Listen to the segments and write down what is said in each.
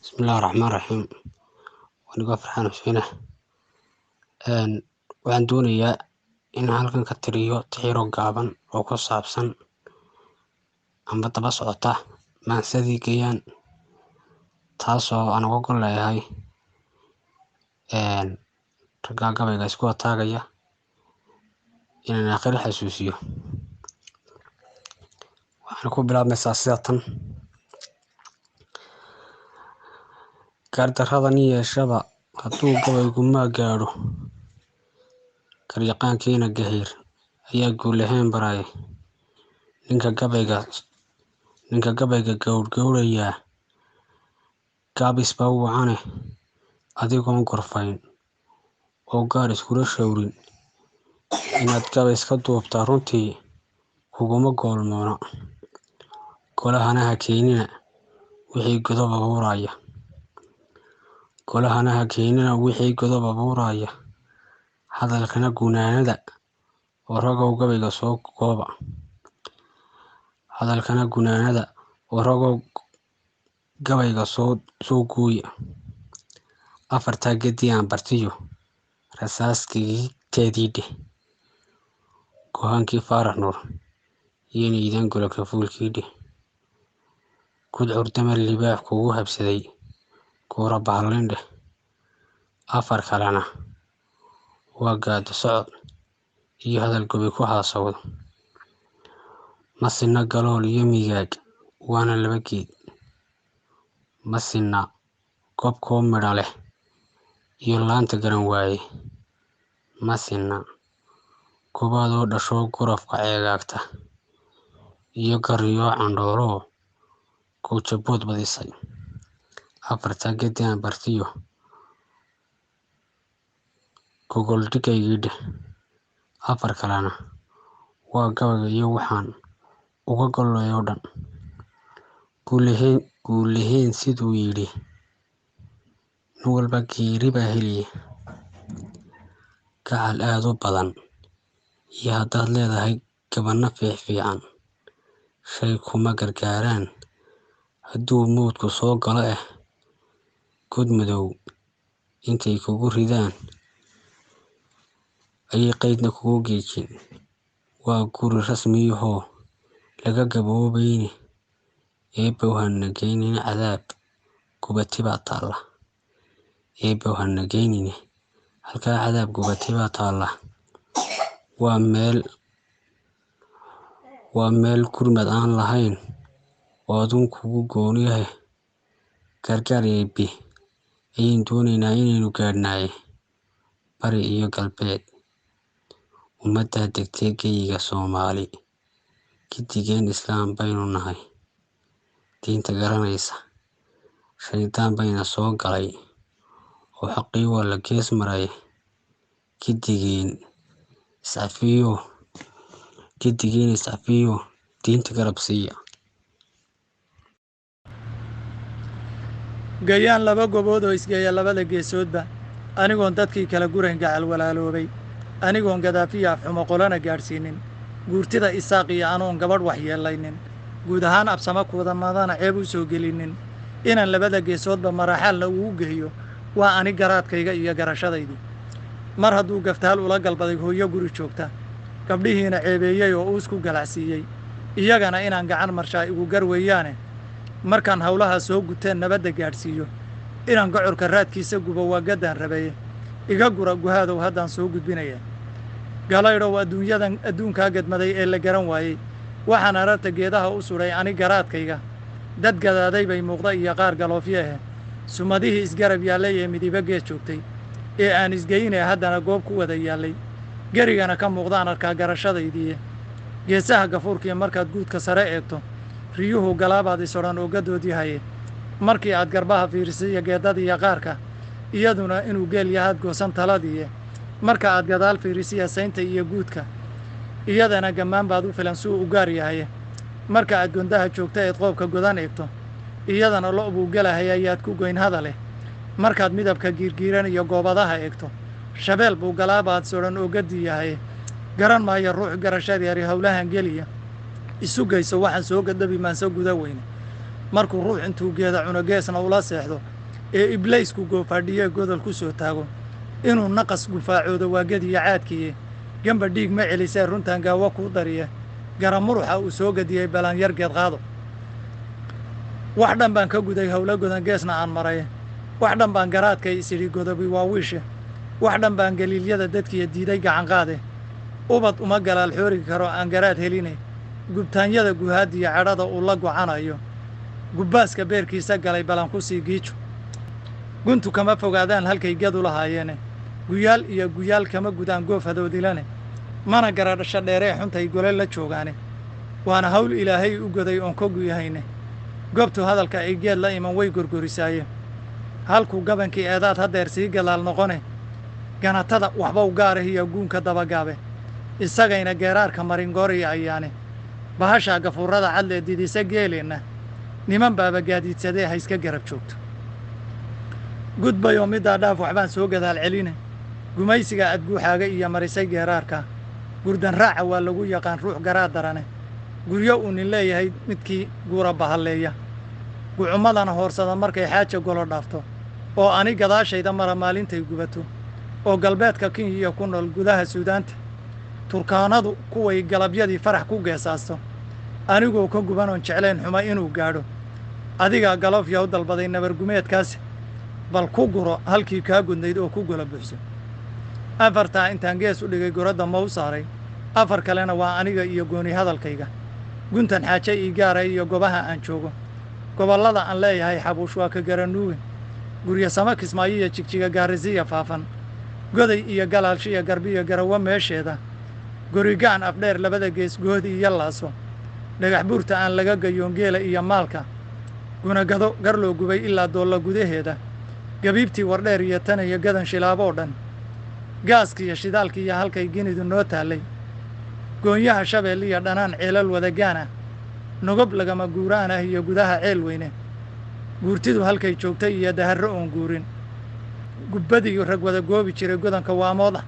Bismillahi Raxmaani Raxiim. Anigoo Farxaan Xuseen ah. Waxaan doonayaa in halkan ka tiriyo tixiro gaaban oo ku saabsan amba daba socota maansadii Gayaan, taasoo aan uga gol leeyahay raggaa gabayga isku wataagaya inaan aakhiro xasuusiyo. Waxaana ku bilaabmaysaa sida tan: Gardarrada nin yeeshaba hadduu gabaygu maa gaadho, garyaqaankiina Gahiir ayaa guul ahaan baraya. Ninka gabayga gowrgowrayaa gaabis baa u wacane, adigoon gorfayn oo gaar iskula showrin inaad gabay iska duubtaa runtii kuguma goolmoona. Golahana ha keenina wixii godob abuuraya. Golahana ha keenina wixii godob abuuraya. Hadalkana gunaanada oo ragow gabayga soo kooba. Hadalkana gunaanada oo ragow gabayga soo gooya. Afartaa geddi aan bartiyo rasaaskii dheh. Go'aankii Faarax Nuur iyo Niidaan Golo Kafuulkii dheh. Gudcur damal libaax kugu habsaday guura bahallin dheh. Afar kalena waa gaado socod iyo hadal gobi ku haasawdo. Ma sinna galool iyo migaag, waana laba geed. Ma sinna gobkoo midho leh iyo laanta garan waaye. Ma sinna gobaadoo dhashoo gorofka ceegaagta iyo gariyoo candhooloo gowjabood badisay. Afartaa geddi aan bartiyo gogol dhigaygii dheh. Afar kalena waa gabayga iyo waxaan uga golleeyo dhan. Guulaheen siduu yidhi, nin walba geeri baa heliya. Gacal aad u badan iyo haddaad leedahay gabanno fiicfiican, shay kuma gargaaraan hadduu mawdku soo galo god madow intay kugu ridaan ayay qaydna kugu geejin. Waa guri rasmiyahoo laga gaboobayne, Eebbow hana geynine cadaab gubati baa taalla. Eebbow hana geynine halkaa cadaab gubati baa taalla. Waa meel gurmad aan lahayn oo aduun kugu gooniyahe. Gargaar Eebbe ayaynu doonaynaa inaynu gaadhnaaye, bari iyo galbeed ummaddaa degtee geyiga Soomaali. Giddigeen islaam baynu nahay, diinta garanaysa. Shaydaan bayna soo galay oo xaqii waa la gees maray. Giddigeen iscafiyo, giddigeen iscafiyo, diinta garab siiya. Gayaan laba gobood oo isgeeya labada geesoodba, anigoon dadkii kala gurayn gacal walaaloobay, anigoon gadaafiya afxumo qolana gaadhsiinin, guurtida Isaaq iyo anoon gabadh waxyeellaynin, guud ahaan absama kuudamadana ceeb u soo gelinin, inaan labada geesoodba maraxaalna ugu geeyo waa ani garaadkayga iyo garashadaydii. Mar hadduu gaftaal ula galbaday hooyo guri joogta, gabdhihiina ceebeeyey oo uus ku galacsiiyey, iyagana inaan gacan marshaa igu gar weeyaane, markaan howlaha soo guteen nabadda gaadhsiiyo, inaan gocorka raadkiisa gubo waa gaddaan rabaye. Iga gura guhaadow haddaan soo gudbinaya. Galaydhow adduunyadan adduunkaa gadmaday ee la garan waayey, waxaan ararta geedaha u sudhay ani garaadkayga. Dad gadaaday bay muuqda iyo qaar galoofyo ah, sumadihii isgarab yaallay ee midiba gees joogtay ee aan isgeynee haddana goob ku wada yaallay, gerigana ka muuqdaan arkaa garashadaydiiye. Geesaha gafuurkiiyo markaad guudka sare eegto, riyuhu galaabaad is odhan oo gadood yahaye. Markii aad garbaha fiirisaiyo geeddadiiyo qaarka, iyaduna inuu geel yahaad goosan taladiiye. Marka aad gadaal fiirisiya saynta iyo guudka, iyadana gammaan baad u filan suu u gaar yahaye. Marka aad gondaha joogta eed qoobka godan eegto, iyadana lo' buu gelahaya ayaad ku goyn hadaleh. Markaad midabka giirgiiran iyo goobadaha eegto, shabeel buu galaabaad sodhan oo gadi yahaye. Garan maayo ruux garashadii howlahan geliya, isu geyso waxaan soo gadhabi maanso guda weyne. Markuu ruux intuu geeda cuno geesna ula seexdo, Ee Ibliisku goofadhiye godol ku soo taago inuu naqas gufaacoodo waa gediyo caadkiiye. Gamba dhiig ma celisee, runtan gaawo kuu dariye. Garamuruxa uu soo gadiyey balanyar geed qaado. Wax dhan baan ka guday howlo godan, geesna aan maray. Wax dhan baan garaadkay isidhi godobi waa wiishe. Wax dhan baan galiilyada dadkiya diiday gacan qaade. Ubad uma galaal xoori karo aan garaad heline. Gubtaanyada guhaadiyo cadhada uu la gocanayo, gubbaaska beerkiisa galay balan ku sii giijo. Guntu kama fogaadaan halkay gadu lahaayeene. Guyaal iyo guyaal kama gudaan goof hadoodilane, mana garadhasho dheeree xuntay gole la joogaane. Waana hawl Ilaahay u goday oon ka guyahayne. Goobtu hadalka ay geed la iman way gorgorisaaye. Halkuu gabankii eedaad haddeer sii gadaal noqone. Ganatada waxbow gaarah iyo guunka dabagaabe, isagayna geeraarka marin gooriya ayaane. Bahashaa gafuurada cadlee didisa geeleenna, niman baaba gaadiidsadee, ha iska garab joogto. Gudbayoo middaa dhaaf, waxbaan soo gadaal celine. Gumaysiga adguuxaaga iyo marisay geeraarka gurdan raaca waa lagu yaqaan ruux garaad darane. Guryo uu nin leeyahay midkii guura bahalleeya, gucummadana hoorsada markay xaaja golo dhaafto, oo ani gadaashayda mara maalintay gubato, oo galbeedka Kenya ku nool, gudaha Suudaanta Turkaanadu kuway galabyadii farax ku geesaasto, anigoo ka guban oon jeclayn xuma inuu gaadho, adigaa galoofya u dalbaday nabargumeedkaasi, bal ku guro halkii kaa gudnayd oo ku gola buuxso. Afartaa intaan gees u dhigay goradda ma u saaray. Afar kalena waa aniga iyo gooni hadalkayga. Guntan xaaje ii gaaray iyo gobaha aan joogo, gobollada aan leeyahay: Xabuush waa ka Garanuuge, Guryasamo, Kismaayo iyo Jigjiga, Gaarisiya Faafan, Goday iyo Galaalshiya, Garbiyo Garawo meesheeda, Gorigaan, Afdheer labada gees, Goodi iyo Laaso, Dhagax Buurta aan laga gayoon geela iyo maalka, Gunagado gar loo gubay ilaa Doolla gudaheeda, Gabiibtii Wardheer iyo tan iyo Gadan Shilaaboo dhan, gaaskiiyo shidaalki iyo halkay ginidu noo taallay, goonyaha Shabeelle iyo Dhanaan ceelal wadagaan ah, Nogob lagama guuraan ah iyo gudaha Ceel Weyne, guurtidu halkay joogtay iyo Daharro oon guurin, gubbadii rag wada goobi jiray, godanka Waamood ah,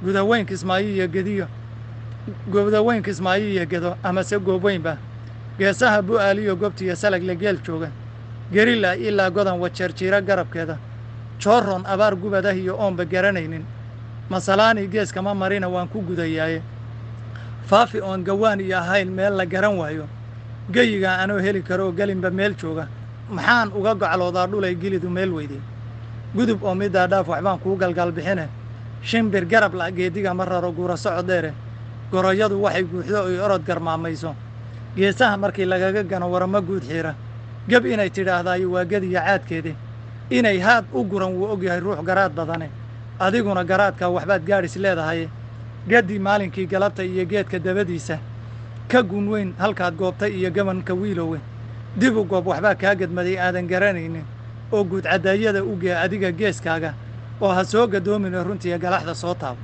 Gudaweyn Kismaayo iyo Gediyo, Gudaweyn Kismaayo iyo Gedo amase Goobweynba, geesaha Bu'aaliyo Gobtiyo Salagle geel jooga, Gerila ilaa Godan Wajeer jiira garabkeeda, Jooroon abaar gubadah iyo oonba garanaynin, Masalaani geeskama marina waan ku gudayaaye, Faafi oon gawaan iyo ahayn meel la garan waayo, geyigaa anoo heli karoo gelinba meel jooga, maxaan uga gocloodaa dhulay gelidu meel weyday? Gudub oo middaa dhaaf, waxbaan kuu galgaal bixine. Shimbir garab la geediga ma raro guura socod dheere. Goroyadu waxay guuxdo oy orod garmaamayso, geesaha markii lagaga gano waramo guud xiira, geb inay tidhaahdaayo waa gediya caadkeede. Inay haad u guran wuu og yahay ruux garaad badane. Adiguna garaadkaa waxbaad gaadhis leedahay. Gaddii maalinkii galabta iyo geedka dabadiisa ka gun weyn halkaad goobtay iyo gabanka wiilowe, dib u goob, waxbaa kaa gedmaday aadan garanaynin, oo guud caddaayada u gee adiga geeskaaga, oo ha soo gadoomina runtiiyo galaxda soo taabo.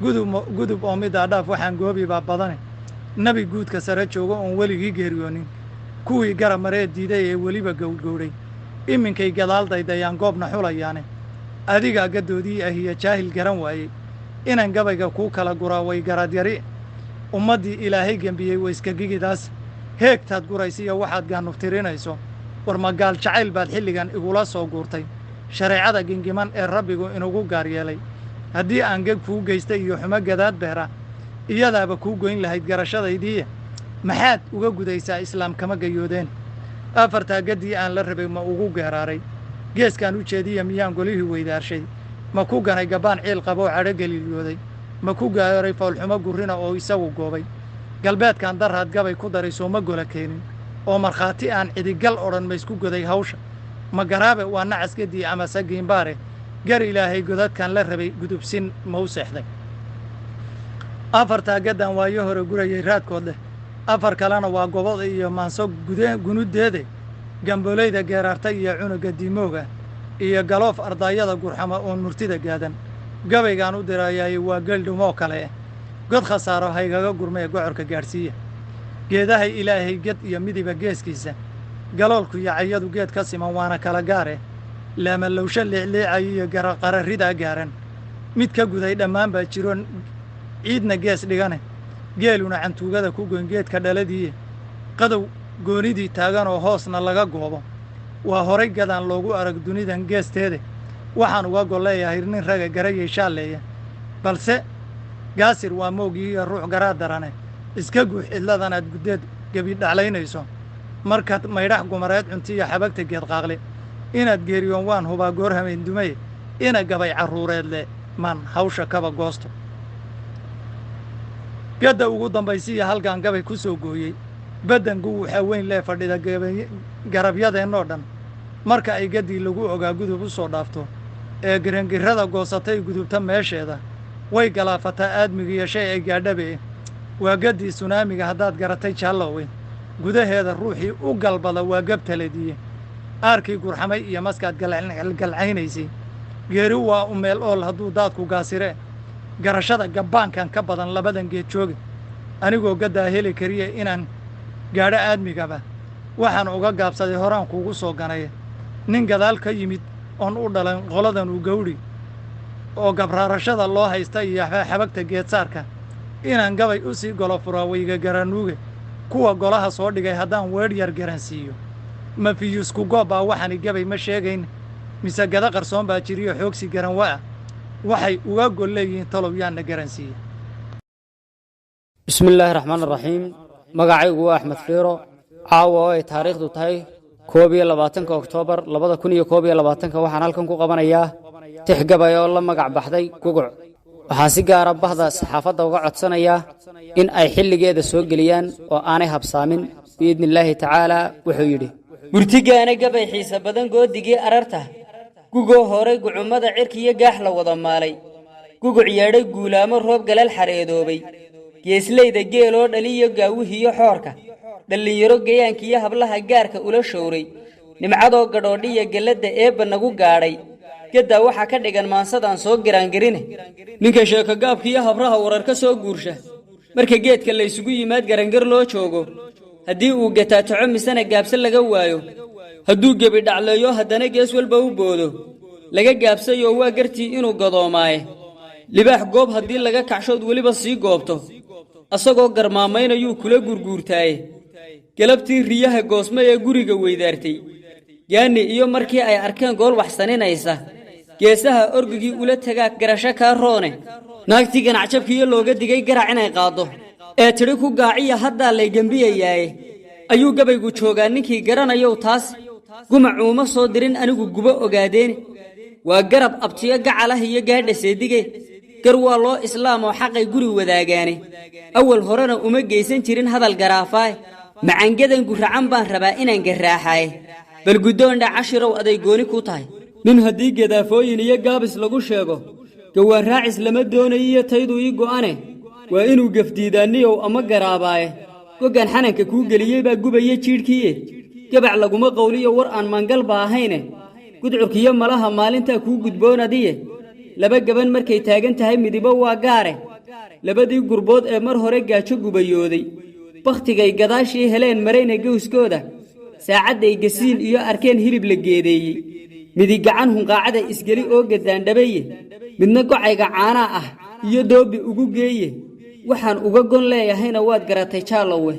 Gudub oo middaa dhaaf, waxaan goobi baa badane. Nebi guudka sare joogo oon weligii geeriyoonin, kuwii garab maree diiday ee weliba gowdhgowdhay, iminkay gadaal daydayaan goobna xulayaane. Adigaa gaddoodii ahiyo jaahil garan waayey inaan gabayga kuu kala guraa way garaadyari. Ummaddii Ilaahay gembiyey wayska gigidaas heegtaad guraysiiyo waxaad gaanuftirinayso. War magaal jacayl baad xilligan igula soo guurtay shareecada gingiman ee Rabbigu inugu gaar yeelay? Haddii aan geg kuu geystay iyo xumo gadaad beera, iyadaaba kuu goyn lahayd garashadaydiiye. Maxaad uga gudaysaa islaam kama gayoodeen? Afartaa gaddii aan la rabay ma ugu geeraaray? Geeskaan u jeediya miyaan golihii weydaarshay? Ma ku ganay gabbaan ciil qaboo cadho galiiliyooday? Ma ku gaaray foolxumo gurrina oo isagu goobay? Galbeedkan daraad gabay ku daray sooma gola keenin, oo markhaati aan cidigal odhan ma isku goday hawsha? Ma garaabe waa nacas gedii amase giimbaare? Gar Ilaahay godadkan la rabay gudubsin ma u seexday? Afartaa gaddan waayo hore gurayay raadkood leh. Afar kalena waa goboda iyo maanso gunudeede. Gambooleyda geeraarta iyo cunuga diimooga iyo galoof ardaayada gurxama oon murtida gaadan, gabaygaan u dirayaaye waa geeldhumoo kale. God khasaaro haygaga gurmee, gocorka gaadhsiiya. Geedahay Ilaahay ged iyo midiba geeskiisa, galoolku iyo cayadu geed ka siman waana kala gaare. Laamalowsho liicliicaya iyo qararridaa gaaran, mid ka guday dhammaan baa jiro ciidna gees dhigane. Geeluna cantuugada ku goyn geedka dhaladiiye. Qadow goonidii taaganoo hoosna laga goobo, Waa horay gadaan loogu arag dunidan geesteede. Waxaan uga golleeyahay nin raga garayay shaalleeya, balse gaasir waa moogii iyo ruux garaa darane. Iska guux cidladanaad guddeed gebi dhaclaynayso markaad maydhax gumareed cuntiyo xabagta geed qaaqle. Inaad geeriyoon waan hubaa goor hameen dumeye, ina gabay carruureed le maan hawsha kaba goosto. Gadda ugu dambaysiya halkaan gabay ku soo gooyey baddanku waxaa weyn lee fadhida garabyadeennoo dhan. Marka ay gaddii lagu ogaa gudub u soo dhaafto ee girangirrada goosatay gudubta meesheeda, way galaafataa aadmigiiyo shay ay gaadhabe. Waa gaddii sunaamiga haddaad garatay jaallowe, gudaheeda ruuxii u galbada waa gabtaladiye. Aarkii gurxamay iyo maskaad galcaynaysay, geeri waa u meel ool hadduu daadku gaasiree. Garashada gabbaankan ka badan labadan geed jooge, anigoo gaddaa heli kariya inaan gaadho aadmigaba waxaan uga gaabsaday horaan kuugu soo ganay. Nin gadaal ka yimid oon u dhalan qoladan uu gawdhi oo gabraarashada loo haysta iyo xabagta geedsaarka, inaan gabay u sii golo furaa wayga garanuuge. Kuwa golaha soo dhigay haddaan weedh yar garansiiyo, ma fiyusku goob baa waxaani gabay ma sheegayn, mise gada qarsoon baa jiriyo xoogsi garan wa'a? Waxay uga gol leeyihiin talow yaanna garansiiye? Bismi illaahi raxmaan raxiim. Magacaygu waa Axmed Fiiro. Caawa oo ay taariikhdu tahay 21-ka Oktoobar 2021, waxaan halkan ku qabanayaa tix gabay oo la magac baxday Guguc. Waxaan si gaara bahda saxaafadda uga codsanayaa in ay xilligeeda soo geliyaan oo aanay habsaamin, biidni illaahi tacaalaa. Wuxuu yidhi murtigaana gabay xiise badan goodigii ararta gugoo horay gucummada cirkiiyo gaax la wada maalay, guguc yeedhay guulaamo roob galal xareedoobay, geesleyda geeloo dhaliyo gaawihiyo xoorka, dhallinyaro gayaankiiyo hablaha gaarka ula showray, nimcadoo gadhoodhiya gelladda eebba nagu gaadhay. Gaddaa waxaa ka dhigan maansadaan soo giraangirine. Ninka sheekogaabkiiyo habraha warar ka soo guursha marka geedka laysugu yimaad garangar loo joogo, haddii uu gataataco misena gaabse laga waayo, hadduu gebi dhacleeyo haddana gees walba u boodo, laga gaabsayoo waa gartii inuu gadoomaaye. Libaax goob haddii laga kacshood weliba sii goobto, asagoo garmaamaynayuu kula gurguurtaaye. Galabtii riyaha goosma ee guriga weydaartay gaani iyo markii ay arkeen gool waxsaninaysa, geesaha orgigii ula tagaa garasho kaa roone. Naagtii ganacsabkiiyo looga digay garac inay qaaddo ee tidhi ku gaaciya haddaa lay gembiyayaaye, ayuu gabaygu joogaa ninkii garanayow. Taas gumacuuma soo dirin anigu gubo ogaadeene, waa garab abtiyo gacalah iyo gaadha seedige. Gar waa loo islaamoo xaqay guri wadaagaane, awal horena uma geysan jirin hadal garaafaaye. Macangadan guracan baan rabaa inaan garraaxaaye, bal guddoondha cashirow aday gooni ku tahay. Nin haddii gadaafooyin iyo gaabis lagu sheego, gawaan raacis lama doonayo iyo taydu ii go'ane, waa inuu gefdiidaanniyow ama garaabaaye. Goggan xananka kuu geliyey baa gubaya jiidhkiiye, gabac laguma qowliyo war aan mangalba ahayne. Gudcurkiyo malaha maalintaa kuu gudboonadiye, laba gaban markay taagan tahay midibo waa gaare. Labadii gurbood ee mar hore gaajo gubayooday, bakhtigay gadaashii heleen marayna gowskooda, saacadday gasiin iyo arkeen hilib la geedeeyey, midi gacan hunqaacada isgeli oo gadaandhabaye, midna gocayga caanaa ah iyo doobi ugu geeye. Waxaan uga gon leeyahayna waad garatay jaallowe.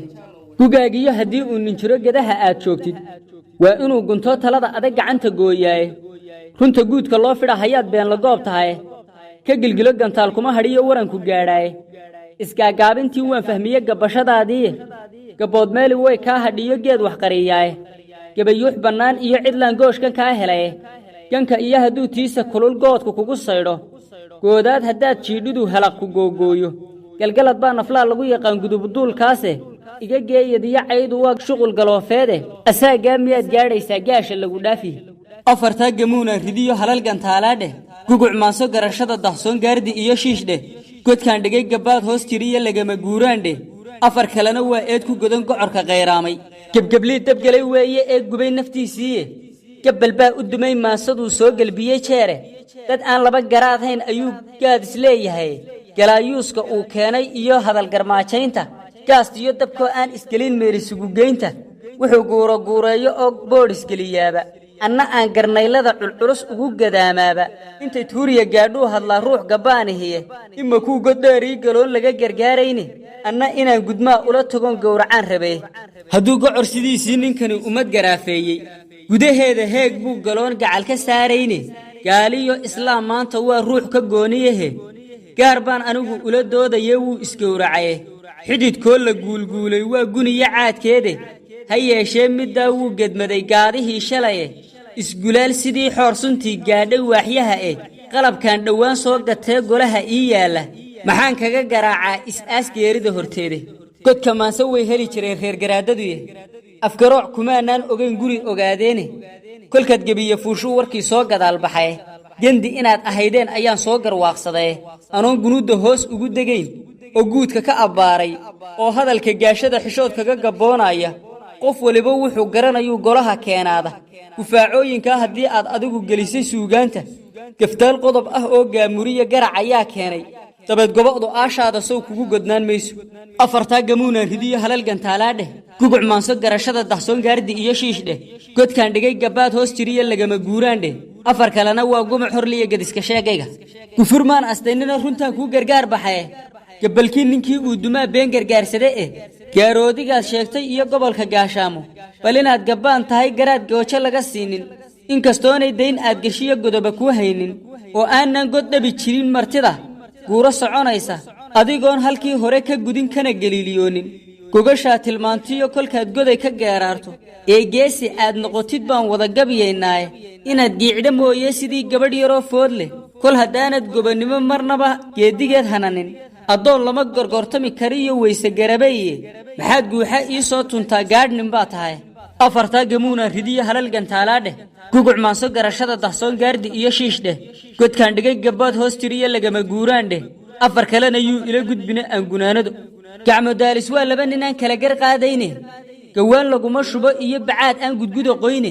Gugaagiyo haddii uu ninjiro gedaha aad joogtid, waa inuu guntoo talada adag gacanta gooyaaye. Runta guudka loo fidha hayaad beenla goob tahaye, ka gilgilo gantaal kuma hadhiyo waranku gaadhaaye. Isgaagaabintii waan fahmiye gabbashadaadiiye, gabboodmeeli way kaa hadhiyo geed wax qariyaaye. Gabayuux bannaan iyo cidlaan gooshkan kaa helaye, ganka iyo hadduu tiisa kulul goodku kugu saydho, goodaad haddaad jiidhidu halaq ku googooyo, galgalad baa naflaa lagu yaqaan gudubuduulkaase. Iga geeyadiyo caydu waa shuqul galoofeede, asaaggaa miyaad gaadhaysaa gaasha lagu dhaafi? Afartaa gamuuna ridiyo halal gantaalaadheh, guguc maanso garashada dahsoon gaardi iyo shiish dheh, godkaan dhigay gabbaad hoos jiriyo lagama guuraan dheh. Afar kalena waa eed ku godan gocorka khayraamay, gebgeblii dabgelay weeye ee gubay naftiisiiye. Gabbal baa u dumay maansaduu soo gelbiyey jeere, dad aan laba garaad hayn ayuu gaadis leeyahay. Galaayuuska uu keenay iyo hadalgarmaajaynta, gaastiyo dabkoo aan isgelin meerisugugeynta, wuxuu guuroguureeyo oo boodhisgeliyaaba, anna aan garnaylada culculus ugu gadaamaaba. Intay tuuriya gaadhuu hadlaa ruux gabbaanihiye, ima kuu goddheerii galoon laga gargaarayne, anna inaan gudmaa ula tagoon gowracaan rabee. Hadduu gocor sidiisii ninkani ummad garaafeeyey, Gudaheeda heeg buu galoon gacal ka saarayne. Gaaliyo islaam maanta waa ruux ka gooniyahe. Gaar baan anigu ula doodaye, wuu isgowracaye. Xididkoo la guulguulay waa guniyo caadkeede. Ha yeeshee middaa wuu gedmaday gaadihii shalaye. Isgulaal sidii xoor suntii gaadhay waaxyaha eh. Qalabkan dhowaan soo gatee golaha ii yaalla, maxaan kaga garaacaa is-aas geerida horteede? Godka maanse way heli jireen reer garaadaduye, afgarooc kumaanaan ogayn guri ogaadeene. Kolkaad gebiye fuushuu warkii soo gadaal baxaye, gendi inaad ahaydeen ayaan soo garwaaqsadaye. Anoon gunuudda hoos ugu degayn oo guudka ka abbaaray oo hadalka gaashada xishood kaga gabboonaya, qof waliba wuxuu garanayuu golaha keenaada. Gufaacooyinkaa haddii aad adigu gelisay suugaanta, gaftaal qodob ah oo gaamuriya garac ayaa keenay. Dabeed gobo'du aashaada sow kugu godnaan mayso. Afartaa gamuunaan ridiyo halal gantaalaa dheh. Guguc maanso garashada dahsoon gaardi iyo shiish dheh. Godkaan dhigay gabbaad hoos jiriyo lagama guuraan dheh. Afar kalena waa gumac horliya gediska sheegayga. Gufurmaan astaynina runtaan kuu gargaar baxaye. Gabalkii ninkii uu dumaa been gargaarsade eh. Gaaroodigaad sheegtay iyo gobolka Gaashaamo, bal inaad gabbaan tahay garaad goojo laga siinin. Inkastoonay dayn aad geshiyo godoba kuu haynin oo aanan god dhabi jirin martida guuro soconaysa, adigoon halkii hore ka gudin kana galiiliyoonin, gogashaa tilmaantiyo kolkaad goday ka geeraarto ee geesi aad noqotid baan wada gabiyaynaaye. Inaad giicdha mooye sidii gabadh yaroo food leh, kol haddaanad gobonnimo marnaba geeddigeed hananin, addoon lama gorgortami kariyo weyse garabaye. Maxaad guuxa ii soo tuntaa? Gaadhnin baa tahay. Afartaa gamuunaan ridiyo halal gantaalaa dheh. Guguc maanso garashada dahsoon gaardi iyo shiish dheh. Godkaan dhigay gabbaad hoos jiriyo lagama guuraan dheh. Afar kalena yuu ila gudbina aan gunaanado. Gacmo daalis waa laba nin aan kala gar qaadayne. Gawaan laguma shubo iyo bacaad aan gudguda qoyne.